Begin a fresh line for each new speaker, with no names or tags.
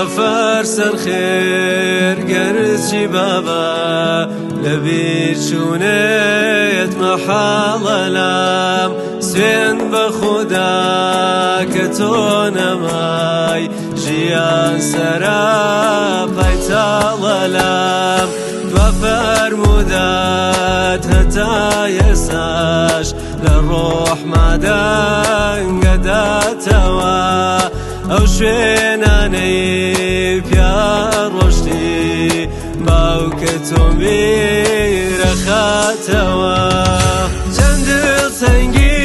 سەفەر سەرخێر گەرچی بابا لە بیر چوونێت مەحاڵە لام سوێن بە خودا کە تۆ نەمای ژیان سەرا پای تاڵە لام دوا فەرموودات هەتا ئێساش لە ڕۆحما دەنگەداتەوە ئەو شوێنانەی پیا ڕۆشتی باوکە تۆم بیرەخاتەوە چەند دڵتەنگی.